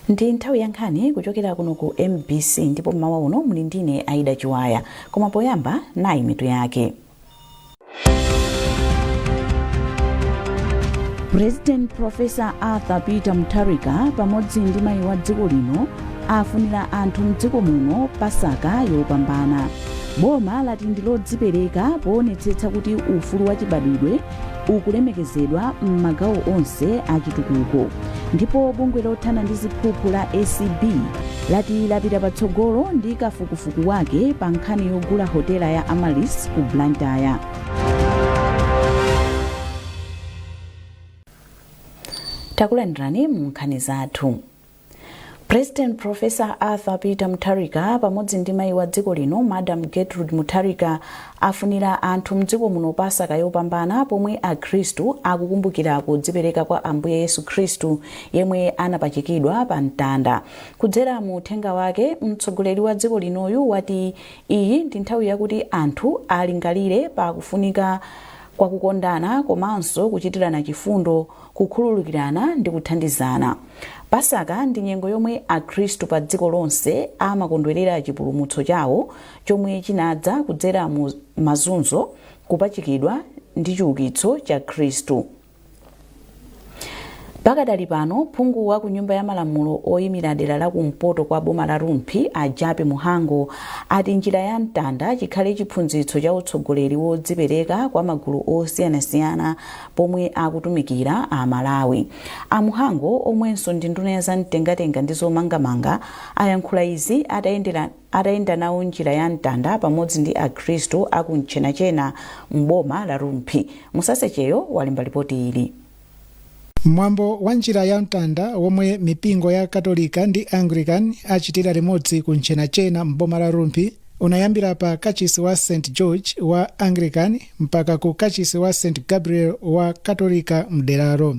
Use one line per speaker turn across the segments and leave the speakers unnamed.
Ndi nthawi ya nkhani kuchokera kuno ku MBC, ndipo mmawa uno muli ndine Aida Chiwaya. Koma poyamba, nayi mitu yake. President Professor Arthur Peter Mutharika pamodzi ndi mayi wa dziko lino afunira anthu mdziko muno Pasaka yopambana. Boma lati ndi lodzipereka poonetsetsa kuti ufulu wa chibadwidwe ukulemekezedwa m'magawo onse a chitukuko. Ndipo bungwe lothana ndi ziphuphu la ACB lati lapita patsogolo ndi kafukufuku wake pa nkhani yogula hotela ya Amaryllis ku Blantyre. Takulandirani mu nkhani zathu. President Professor Arthur Peter Mutharika pamodzi ndi mayi wa dziko lino Madam Gertrude Mutharika afunira anthu mdziko muno Pasaka yopambana pomwe akhristu akukumbukira kudzipereka kwa Ambuye Yesu Khristu yemwe anapachikidwa pa mtanda. Kudzera mu uthenga wake, mtsogoleri wa dziko linoyu wati iyi ndi nthawi yakuti anthu alingalire pa kufunika kwa kukondana komanso kuchitirana chifundo, kukhululukirana ndi kuthandizana. Pasaka ndi nyengo yomwe akhristu pa dziko lonse amakondwerera chipulumutso chawo chomwe chinadza kudzera mu mazunzo, kupachikidwa ndi chiukitso cha Khristu. Pakadali pano, phungu wa ku nyumba ya malamulo oyimira dera la kumpoto kwa boma la Rumphi a Jappie Mhango ati njira ya mtanda chikhale chiphunzitso cha utsogoleri wodzipereka kwa magulu osiyanasiyana pomwe akutumikira a Malawi. A Mhango, omwenso ndi nduna ya zamtengatenga ndi zomangamanga, ayankhula izi atayenda nawo njira ya mtanda pamodzi ndi akhristu aku Mchenachena m'boma la Rumphi. Musasecheyo walemba lipoti ili.
Mwambo wa njira ya mtanda womwe mipingo ya Katolika ndi Anglican achitira limodzi ku Ntchenachena m'boma la Rumphi unayambira pa kachisi wa St George wa Anglican mpaka ku kachisi wa St Gabriel wa Katolika mderalo.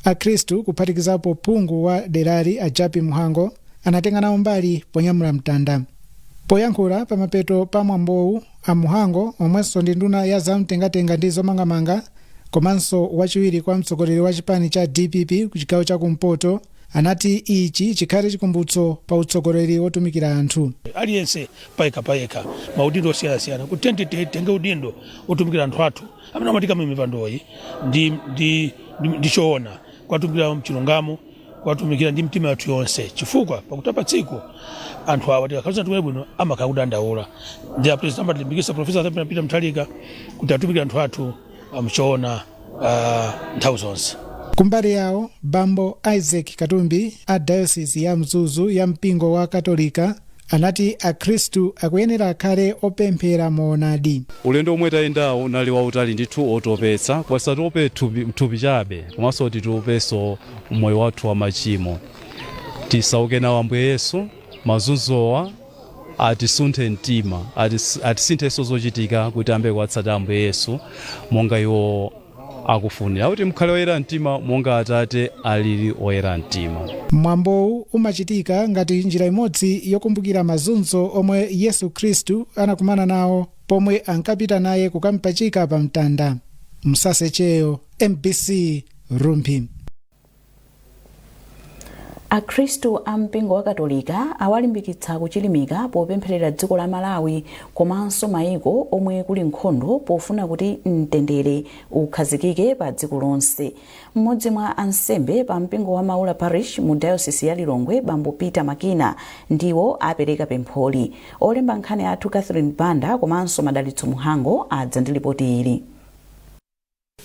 Akhristu, kuphatikizapo phungu wa derali a Jappie Mhango, anatenga nawo mbali ponyamula mtanda. Poyankhula pamapeto pa mwambowu, a Mhango, omwenso ndi nduna ya zamtengatenga ndi zomangamanga komanso wachiwiri kwa mtsogoleri wa chipani cha DPP ku chigawo cha kumpoto, anati ichi chikhale chikumbutso pa utsogoleri wotumikira anthu.
Aliyense payekha payekha, maudindo osiyanasiyana, kuti titenge udindo wotumikira anthu athu amene amatiika m'mipandoyi ndi choona, kuwatumikira mchilungamo, kuwatumikira ndi mtima yathu yonse, chifukwa pakutha tsiku anthu awa tikakhala tisatumikira bwino amakhala kudandaula. Ndi a president amatilimbikitsa, Professor Arthur Peter Mutharika, kuti atumikire anthu athu mchoona nthawi zonse.
Kumbali yawo, Bambo Isaac Katumbi a Diocese ya Mzuzu ya mpingo wa Katolika anati akhristu akuyenera akhale opemphera moonadi.
Ulendo omwe tayendawo unali wautali ndithu, otopetsa, koma tisatope thupi chabe, komanso titopenso moyo wathu wa machimo. Tisauke nawo Ambuye Yesu, mazunzowa atisunthe mtima, atisinthenso zochitika kuti ambe kuwatsata Ambuye Yesu monga iwo akufunira, kuti mukhale oyera mtima monga Atate alili oyera mtima.
Mwambowu umachitika ngati njira imodzi yokumbukira mazunzo omwe Yesu Khristu anakumana nawo pomwe ankapita naye kukampachika pa mtanda. Msasecheyo, MBC, Rumphi.
Akhristu a mpingo wa Katolika awalimbikitsa kuchilimika popempherera dziko la Malawi komanso mayiko omwe kuli nkhondo pofuna kuti mtendere ukhazikike pa dziko lonse. Mmodzi mwa ansembe pa mpingo wa Maula Parish mu Diocese ya Lilongwe, Bambo Peter Makina, ndiwo apereka pempholi. Olemba nkhani athu Catherine Banda komanso Madalitso Muhango adza ndi lipoti ili.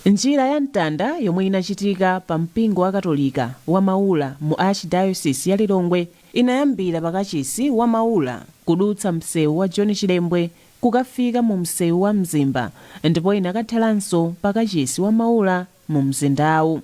Njira ya mtanda yomwe inachitika pa mpingo wa Katolika wa Maula mu Archdiocese ya Lilongwe inayambira pa kachisi wa Maula, kudutsa msewu wa John Chilembwe kukafika mu msewu wa Mzimba, ndipo inakatheranso pa kachisi wa Maula mu mzindawu.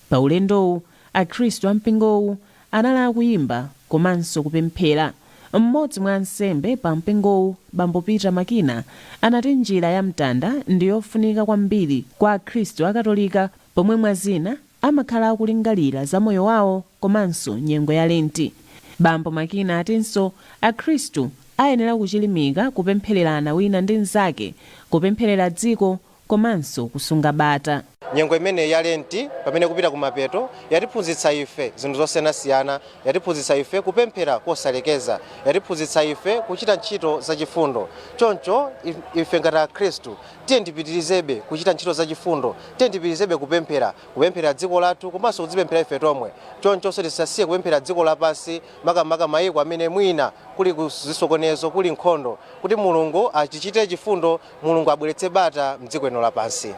Pa ulendowu, akhristu a mpingowu anali akuyimba komanso kupemphera. Mmodzi mwa ansembe pa mpingowu, Bambo Peter Makina, anati njira ya mtanda ndi yofunika kwambiri kwa akhristu a Katolika pomwe mwa zina amakhala akulingalira za moyo wawo komanso nyengo ya Lenti. Bambo Makina atinso akhristu ayenera kuchilimika kupemphererana wina ndi mnzake, kupempherera dziko komanso kusunga bata.
Nyengo imene ya Lenti, pamene kupita kumapeto, yatiphunzitsa ife zinthu zosiyanasiyana. Yatiphunzitsa ife kupemphera kosalekeza, yatiphunzitsa ife kuchita ntchito zachifundo. Choncho ife ngati Akhristu, tiye tipitirizebe kuchita ntchito zachifundo, tiye tipitirizebe kupemphera, kupemphera dziko lathu komanso kudzipemphera ife tomwe. Chonchonso tisasiye kupemphera dziko lapansi, makamaka mayiko amene mwina kuli zisokonezo, kuli nkhondo, kuti Mulungu atichite chifundo, Mulungu abweretse bata mdziko lino lapansi.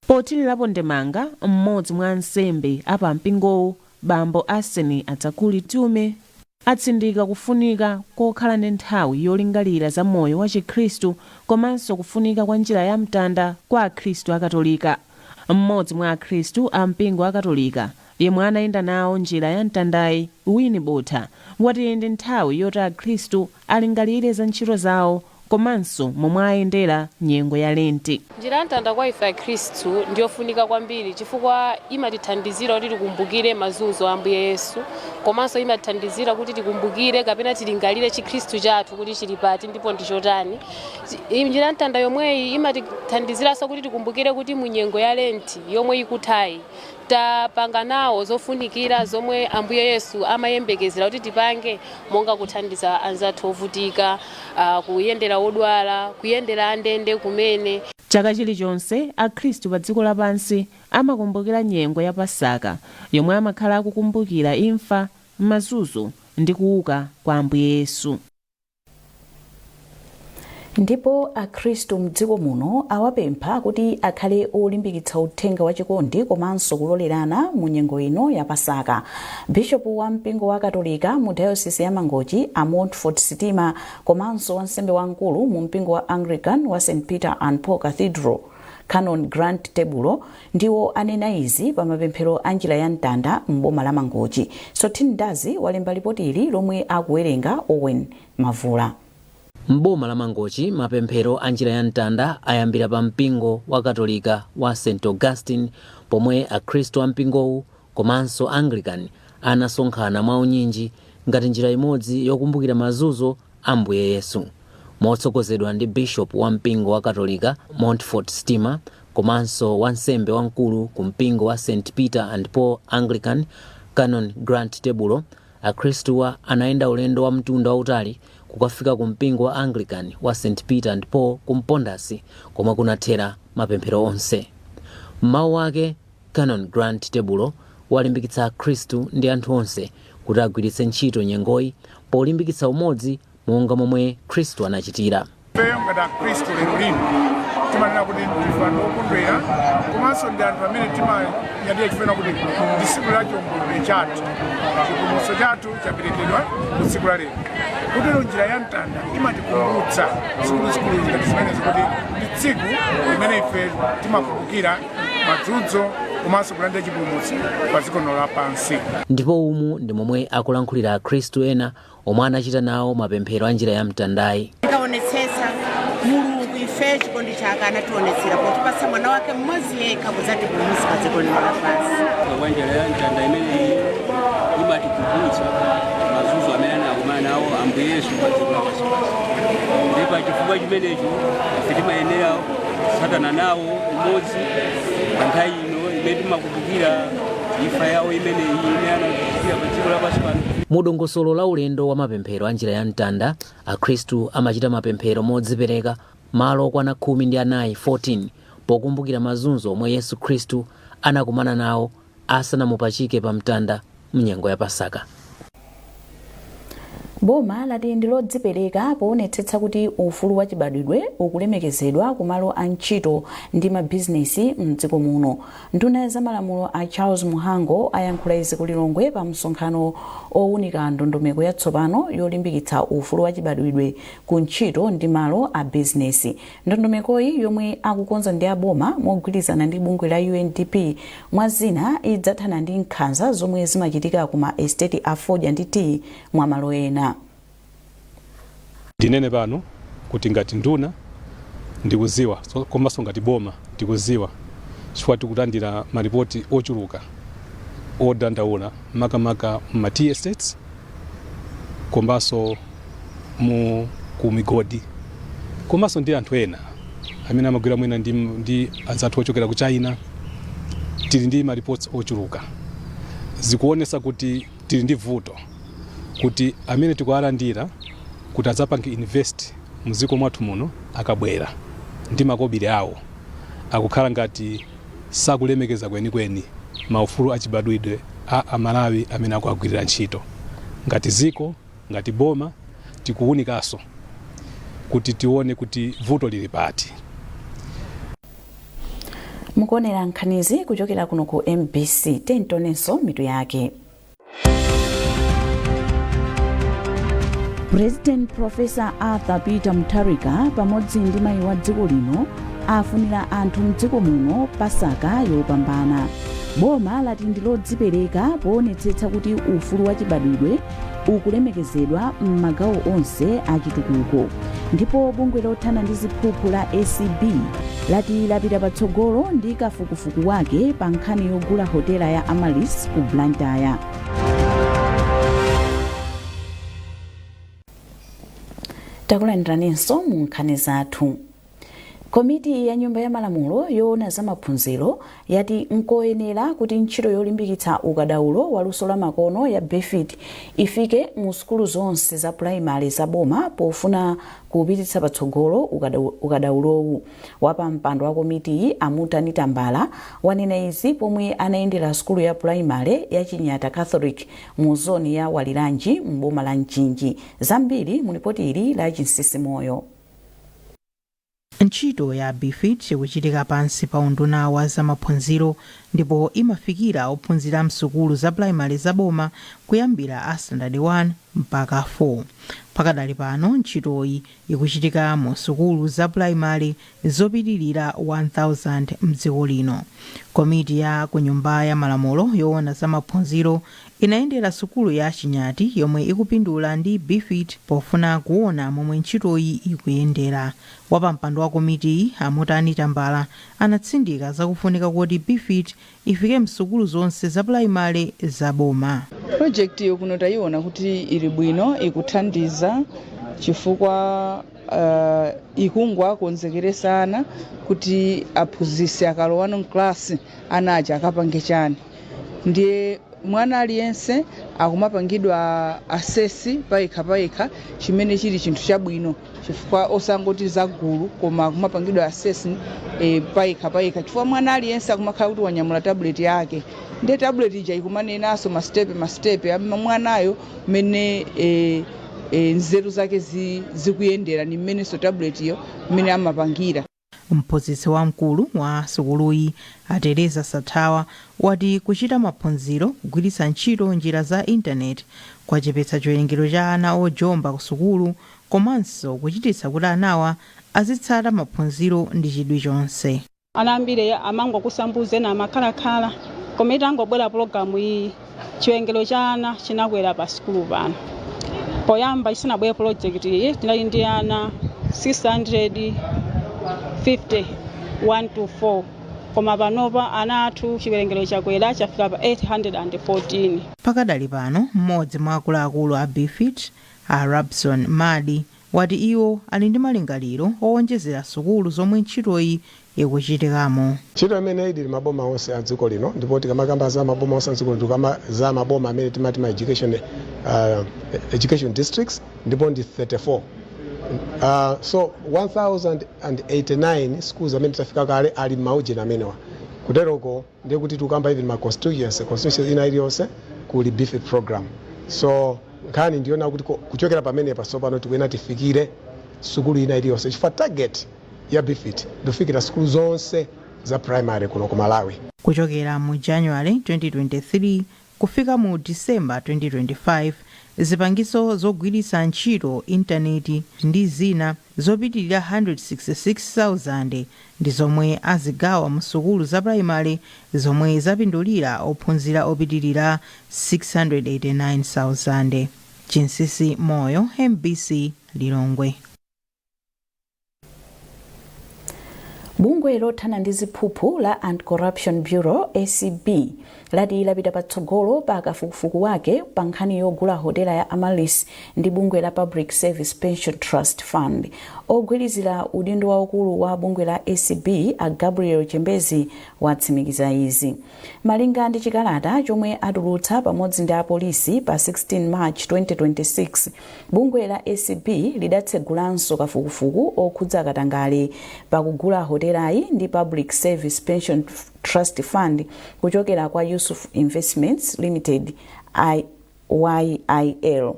Pothirirapo ndemanga, mmodzi mwa ansembe apa mpingowu, Bambo Arsene Adzakuli Tume, atsindika kufunika kokhala ndi nthawi yolingalira za moyo wa Chikhristu komanso kufunika kwa njira ya mtanda kwa Akhristu Akatolika. Mmodzi mwa Akhristu a mpingo Akatolika yemwe anayenda nawo njira ya mtandayi, Wini Botha, wati ndi nthawi yoti Akhristu alingalire za ntchito zawo komanso momwe ayendera nyengo ya Lenti.
Njira ya mtanda kwa ife Akhristu ndiyofunika kwambiri chifukwa imatithandizira kuti tikumbukire mazunzo a Ambuye Yesu, komanso imatithandizira kuti tikumbukire kapena tilingalire Chikhristu chathu kuti chili pati ndipo ndi chotani. Njira ya mtanda yomweyi imatithandiziranso kuti tikumbukire kuti mu nyengo ya Lenti yomwe ikuthayi, tapanga nawo zofunikira zomwe Ambuye Yesu amayembekezera kuti tipange, monga kuthandiza anzathu ovutika, kuyendera odwala, kuyendera andende kumene.
Chaka chilichonse Akhristu pa dziko lapansi amakumbukira nyengo ya Pasaka, yomwe amakhala akukumbukira imfa, mazunzo ndi kuuka kwa Ambuye Yesu.
Ndipo Akhristu mdziko muno awapempha kuti akhale olimbikitsa uthenga wachikondi komanso kulolerana mu nyengo ino ya Pasaka. Bishopu wa mpingo wa Katolika mu Dayosisi ya Mangochi, a Montfort Sitima, komanso wansembe wamkulu mu mpingo wa Anglican wa St Peter and Paul Cathedral, Canon Grant Tebulo, ndiwo anena izi pa mapemphero a njira ya mtanda m'boma la Mangochi. Sotin Dazi walemba ripoti ili lomwe akuwerenga Owen Mavula.
M'boma la Mangochi, mapemphero a njira ya mtanda ayambira pa mpingo wa Katolika wa St Augustine, pomwe Akhristu a mpingowu komanso Anglican anasonkhana mwaunyinji ngati njira imodzi yokumbukira mazunzo a Mbuye Yesu. Motsogozedwa ndi Bishop wa mpingo wa Katolika, Montfort Stima, komanso wansembe wamkulu ku mpingo wa St Peter and Paul Anglican, Canon Grant Tebulo, Akhristuwa anayenda ulendo wa mtunda wautali kukafika ku mpingo wa Anglican wa St Peter and Paul ku Mpondasi, komwe kunathera mapemphero onse. Mmawu ake, Canon Grant Tebulo walimbikitsa Akhristu ndi anthu onse kuti agwiritse ntchito nyengoyi polimbikitsa umodzi monga momwe Khristu anachitira.
Ifeyo ngati Akhristu lero lino timanena kuti ndife anthu okondwera, komanso ndi anthu amene timanyadira chifukwa kuti ndi tsiku la chiwomboledwe chathu, chipulumutso chathu chaperekedwa ku tsiku la lero. Kutero njira ya mtanda imatikumbutsa zikuluzikulu ngati zimenezi, kuti ndi tsiku limene ife timakumbukira mazunzo komanso kulandira chipulumutso pa dziko lino lapansi.
Ndipo umu ndi momwe akulankhulira Akhristu ena omwe anachita nawo mapemphero a njira ya mtandayi.
Tikaonetsetsa, Mulungu ife chikondi chake anationetsera potipatsa mwana wake mmodzi yekha kudzatipulumutsa pa dziko lino lapansi.
Kwa njira ya mtanda imeneyi imatikumbutsa mazunzo amene anakumana nawo Ambuye Yesu pa dziko lapansi pasi, ndi pa chifukwa chimenecho ife timayenera kutsatana nawo umodzi pa nthawi ino imene timakumbukira imfa yawo imeneyi imene anachitikira pa dziko lapansi pano.
Mu dongosolo la ulendo wa mapemphero a njira ya mtanda, Akhristu amachita mapemphero modzipereka malo okwana 14, 14, pokumbukira mazunzo omwe Yesu Khristu anakumana nawo asanamupachike pa mtanda mnyengo ya Pasaka.
Boma lati ndi lodzipereka poonetsetsa kuti ufulu wa chibadwidwe ukulemekezedwa kumalo a ntchito ndi mabizinesi mdziko muno. Nduna ya zamalamulo a Charles Mhango ayankhula izi ku Lilongwe pa msonkhano owunika ndondomeko yatsopano yolimbikitsa ufulu wa chibadwidwe ku ntchito ndi malo a bizinesi. Ndondomekoyi, yomwe akukonza ndi aboma mogwirizana ndi bungwe la UNDP, mwa zina idzathana ndi nkhanza zomwe zimachitika ku ma estate a fodya ndi tea, mwa malo ena.
Ndinene pano kuti ngati nduna ndikuziwa, komanso ngati boma ndikuziwa, chifukwa tikulandira malipoti ochuluka odandaula, makamaka ma tea estates komanso mu ku migodi, komanso ndi anthu ena amene amagwira mwina ndi anzathu ochokera ku China. Tili ndi ma reports ochuluka, zikuonesa kuti tili ndi vuto kuti amene tikuwalandira kuti adzapange invest mdziko mwathu muno, akabwera ndi makobiri awo, akukhala ngati sakulemekeza kwenikweni maufulu achibadwidwe a Amalawi amene akuagwirira ntchito. Ngati ziko, ngati boma, tikuwunikanso kuti tione kuti vuto lili pati.
Mukuonera nkhanizi kuchokera kuno ku MBC. Tionenso mitu yake. President Professor Arthur Peter Mutharika pamodzi ndi mayi wa dziko lino afunira anthu mdziko muno Pasaka yopambana. Boma lati ndi lodzipereka poonetsetsa kuti ufulu wa chibadwidwe ukulemekezedwa m'magawo onse a chitukuko. Ndipo bungwe lothana ndi ziphuphu la ACB lati lapita patsogolo ndi kafukufuku wake pa nkhani yogula hotela ya Amaryllis ku Blantyre. Takulandiraninso mu nkhani zathu. Komiti ya Nyumba ya Malamulo yoona za maphunziro yati nkoyenera kuti ntchito yolimbikitsa ukadaulo wa luso la makono ya BEFIT ifike mu sukulu zonse za pulaimale za boma pofuna kupititsa patsogolo ukadaulowu. Wapampando wa komitiyi, a Mutani Tambala, wanena izi pomwe anayendera sukulu ya pulaimale ya Chinyata Catholic mu zoni ya Waliranji m'boma la Mchinji. Zambiri mu lipoti ili la Chinsisi Moyo.
Ntchito ya BEFIT ikuchitika pansi pa unduna wa zamaphunziro ndipo imafikira ophunzira msukulu za pulaimale za boma kuyambira a standard 1 mpaka 4. Pakadali pano ntchitoyi ikuchitika mu sukulu za pulaimale zopitilira 1000 mdziko lino. Komiti ya ku nyumba ya malamulo yoona za maphunziro inayendera sukulu ya Chinyati yomwe ikupindula ndi BEFIT pofuna kuona momwe ntchitoyi ikuyendera. Wapampando wa komitiyi, a Mutani Tambala, anatsindika za kufunika koti BEFIT ifike msukulu zonse za pulaimale za boma.
Project iyo kuno tayiona kuti ili bwino, ikuthandiza chifukwa ikungowakonzekeresa ana kuti aphunzitsi akalowano mklasi ana aja akapange chani. Ndiye mwana aliyense akumapangidwa assess payekha payekha, chimene chili chinthu chabwino chifukwa osangoti zagulu, koma akumapangidwa assess payekha payekha chifukwa mwana aliyense akumakhala kuti wanyamula tablet yake. Ndiye tablet ija ikumanenanso mastepe mastepe mwanayo mmene nzeru zake zikuyendera ni mmenenso tablet iyo mmene amapangira.
Mphunzitsi wamkulu wa sukuluyi, a Teresa Sathawa, wati kuchita maphunziro kugwiritsa ntchito njira za intaneti kwachepetsa chiwerengero cha ana ojomba ku sukulu komanso kuchititsa kuti anawa azitsata maphunziro ndi chidwi chonse.
Ana ambiri amangokusambuza, ena amakhalakhala, koma itangobwera pulogalamu iyi chiwerengero cha ana chinakwera pa sukulu pano. Poyamba isanabwere project iyi tinali ndi ana 650 1 to 4, koma panopa ana athu chiwerengero chakwera chafika pa 814.
Pakadali pano mmodzi mwa akuluakulu a BEFIT, a Rabson Madi, wati iwo ali ndi malingaliro owonjezera sukulu zomwe ntchitoyi ikuchitikamo.
Ntchito imeneyi ili maboma onse a dziko lino, ndipo tikamakamba za maboma onse a dziko lino, tikukamba za maboma amene timati ma education districts, ndipo ndi 34. So 1089 schools amene tafika kale ali m'maujeni amenewa. Kuteroko ndiye kuti tikukamba even ma constituency ina iliyonse kuli BEFIT program. So nkhani ndiyona kuti kuchokera pamenepa tsopano tikuyenera tifikire sukulu ina iliyonse, chifukwa target ya BEFIT ndikufikira sukulu zonse za primary kuno ku Malawi.
Kuchokera mu January 2023 kufika mu December 2025, zipangizo zogwiritsa ntchito intaneti ndi zina zopitilira 166,000 ndi zomwe azigawa mu sukulu za pulaimale zomwe zapindulira ophunzira opitilira 689,000. Chinsisi Moyo, MBC, Lilongwe.
Bungwe lothana ndi ziphuphu la Anti-Corruption Bureau, ACB, lati lapita patsogolo pa kafukufuku wake pa nkhani yogula hotela ya Amaryllis ndi bungwe la Public Service Pension Trust Fund. Ogwirizira udindo waukulu wa bungwe la ACB, a Gabriel Chembezi, watsimikiza izi. Malinga ndi chikalata chomwe atulutsa pamodzi ndi apolisi pa 16 March 2026, bungwe la ACB lidatsegulanso kafukufuku okhudza katangale pakugula hotelayi ndi Public Service Pension Trust Fund kuchokera kwa Yusuf Investments Limited, YIL.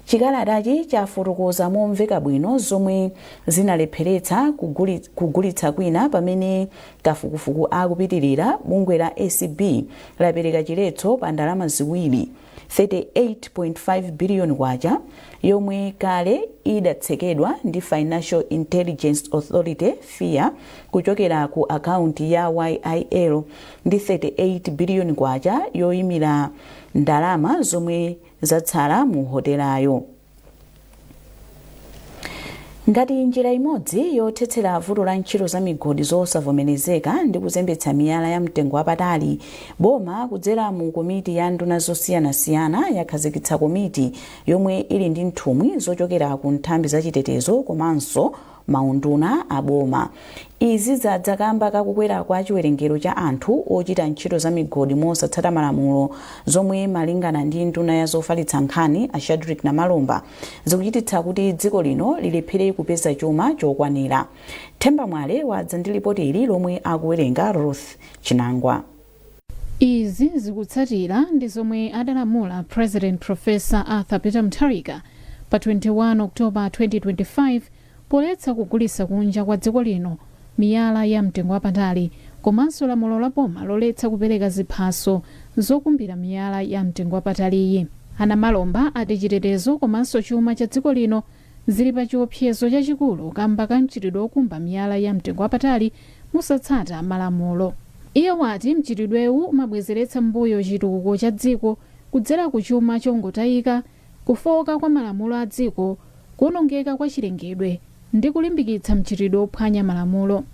Chikalatachi chafotokoza momveka bwino zomwe zinalepheretsa kugulitsa kwina. Pamene kafukufuku akupitirira, bungwe la ACB lapereka chiletso pa ndalama ziwiri, 38.5 billion kwacha, yomwe kale idatsekedwa ndi Financial Intelligence Authority, FIA, kuchokera ku akaunti ya YIL ndi 38 billion kwacha yoyimira ndalama zomwe zatsala mu hotelayo. Ngati njira imodzi yothetsera vuto la ntchito za migodi zosavomerezeka ndi kuzembetsa miyala ya mtengo wapatali, boma kudzera mu komiti ya nduna zosiyanasiyana yakhazikitsa komiti yomwe ili ndi nthumwi zochokera ku nthambi zachitetezo komanso maunduna aboma. Izi zadza kamba kakukwera kwa chiwerengero cha anthu ochita ntchito za migodi mosatsata malamulo, zomwe malingana ndi nduna ya zofalitsa nkhani, a Shadric Namalomba, zikuchititsa kuti dziko lino lilephere kupeza chuma chokwanira. Themba Mwale wadza ndi lipoti ili lomwe akuwerenga Ruth Chinangwa.
Izi zikutsatira ndi zomwe adalamula President Professor Arthur Peter Mutharika pa 21 October 2025 poletsa kugulitsa kunja kwa dziko lino miyala ya mtengo wapatali, komanso lamulo la boma loletsa kupereka ziphaso zokumbira miyala ya mtengo wapataliyi. A Namalomba ati chitetezo komanso chuma cha dziko lino zili pa chiopsezo chachikulu kamba ka mchitidwe wokumba miyala ya mtengo wapatali mosatsata malamulo. Iye wati mchitidwewu umabwezeretsa mbuyo chitukuko cha dziko kudzera ku chuma chongotayika, kufowoka kwa malamulo a dziko, kuwonongeka kwa chilengedwe ndi kulimbikitsa mchitidwe wophwanya malamulo.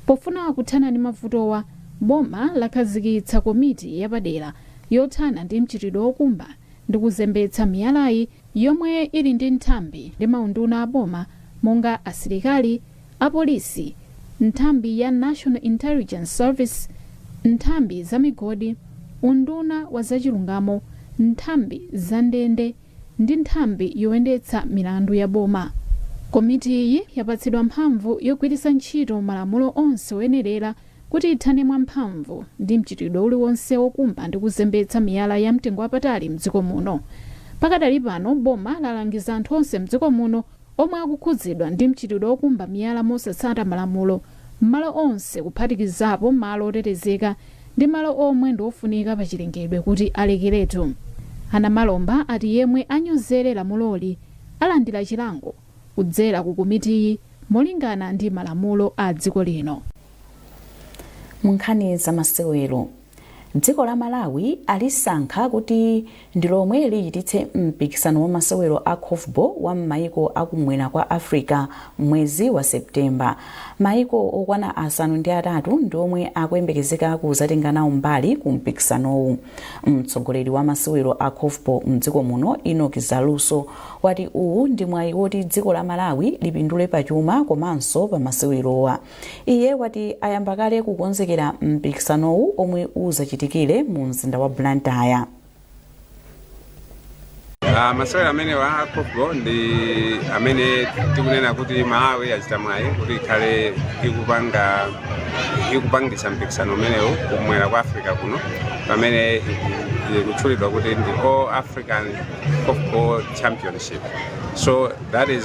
Pofuna kuthana ndi mavutowa, boma lakhazikitsa komiti yapadera yothana ndi mchitidwe wokumba ndi kuzembetsa miyalayi, yomwe ili ndi nthambi ndi maunduna a boma monga asilikali, apolisi, nthambi ya National Intelligence Service, nthambi za migodi, unduna wa zachilungamo, nthambi za ndende ndi nthambi yoyendetsa milandu ya boma. Komiti iyi yapatsidwa mphamvu yogwiritsa ntchito malamulo onse oyenerera kuti ithane mwamphamvu ndi mchitidwe uliwonse wokumba ndi kuzembetsa miyala ya mtengo wapatali mdziko muno. Pakadali pano, boma lalangiza anthu onse mdziko muno omwe akukhudzidwa ndi mchitidwe wokumba miyala mosatsata malamulo malo onse, kuphatikizapo malo otetezeka ndi malo omwe ndi ofunika pa chilengedwe, kuti alekeretu. A Namalomba ati yemwe anyozere lamuloli alandira chilango kudzera ku komitiyi molingana ndi malamulo a dziko lino.
Mu nkhani za masewero, dziko la Malawi alisankha kuti ndi lomwe lichititse mpikisano wa masewero a korfball wa m'mayiko akumwera kwa Africa mwezi wa Septemba. Mayiko okwana 8 ndi omwe akuyembekezeka kuzatenga nawo mbali ku mpikisanowu. Mtsogoleri wa masewero a korfball mdziko muno, Enoch Zaluso, wati uwu ndi mwayi woti dziko la Malawi lipindule pachuma komanso pa masewerowa. Iye wati ayamba kale kukonzekera mpikisanowu omwe uzachitikire mu mzinda wa Blantyre.
Masewera amenewa a korfball ndi amene tikunena kuti Malawi achita mwayi kuti ikhale ikupangisa mpikisano umenewu kumwera kwa Africa kuno, pamene ikutchulidwa kuti ndi All African Korfball Championship. So that is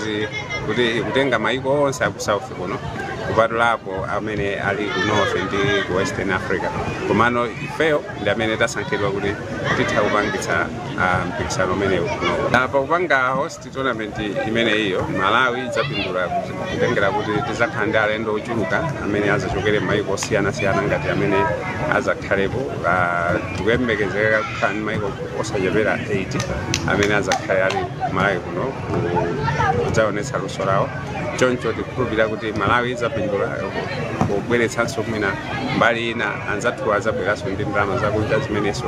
kuti ikutenga maiko onse aku South kuno, kupatulapo amene ali ku North ndi ku Western Africa. Komano ifeyo ndi amene tasankhidwa kuti titha kupangitsa mpikisano umenewu kuno. Pakupanga host tournament imene iyo, Malawi idzapindula kutengera kuti tidzakhala ndi alendo ochuluka amene azachokere m'mayiko osiyanasiyana ngati amene azakhalepo. Tikuyembekezeka kukhala ndi mayiko osachepera 8 amene azakhale ali Malawi kuno kudzaonetsa luso lawo. Choncho tikukhulupirira kuti Malawi idzapindula kubweretsanso mwina mbali ina anzathu azabweranso ndi ndalama zakunja zimenenso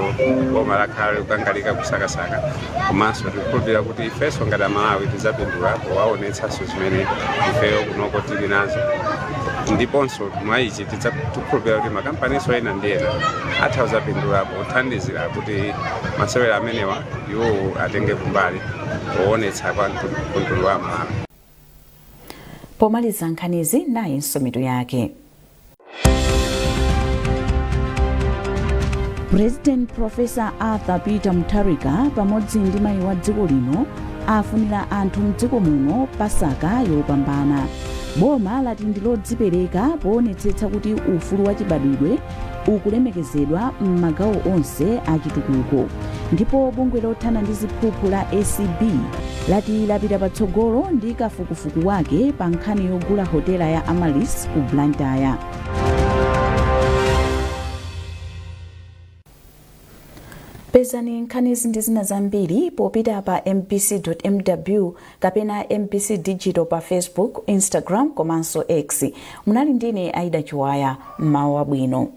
boma lakhala likukangalika kusakasaka. Komanso tikukhulupirira kuti ifenso ngati Amalawi tidzapindula powaonetsanso zimene ifeyo kunoko tili nazo. Ndiponso mwa ichi tikukhulupirira kuti makampaniso ena ndi ena atha kuzapindula pothandizira kuti masewera amenewa iwowo atenge kumbali poonetsa kwa mtundu wa Malawi.
Pomaliza nkhanizi, nayinso mitu yake. President Professor Arthur Peter Mutharika pamodzi ndi mayi wa dziko lino afunira anthu mdziko muno Pasaka yopambana. Boma lati ndi lodzipereka poonetsetsa kuti ufulu wa chibadwidwe ukulemekezedwa m'magawo onse a chitukuko. Ndipo bungwe lothana ndi ziphuphu la ACB lati lapita patsogolo ndi kafukufuku wake pa nkhani yogula hotela ya Amaryllis ku Blantyre. Pezani nkhanizi ndi zina zambiri popita pa mbc.mw kapena MBC Digital pa Facebook, Instagram komanso X. Munali ndine Aida Chiwaya. Mmawa wabwino.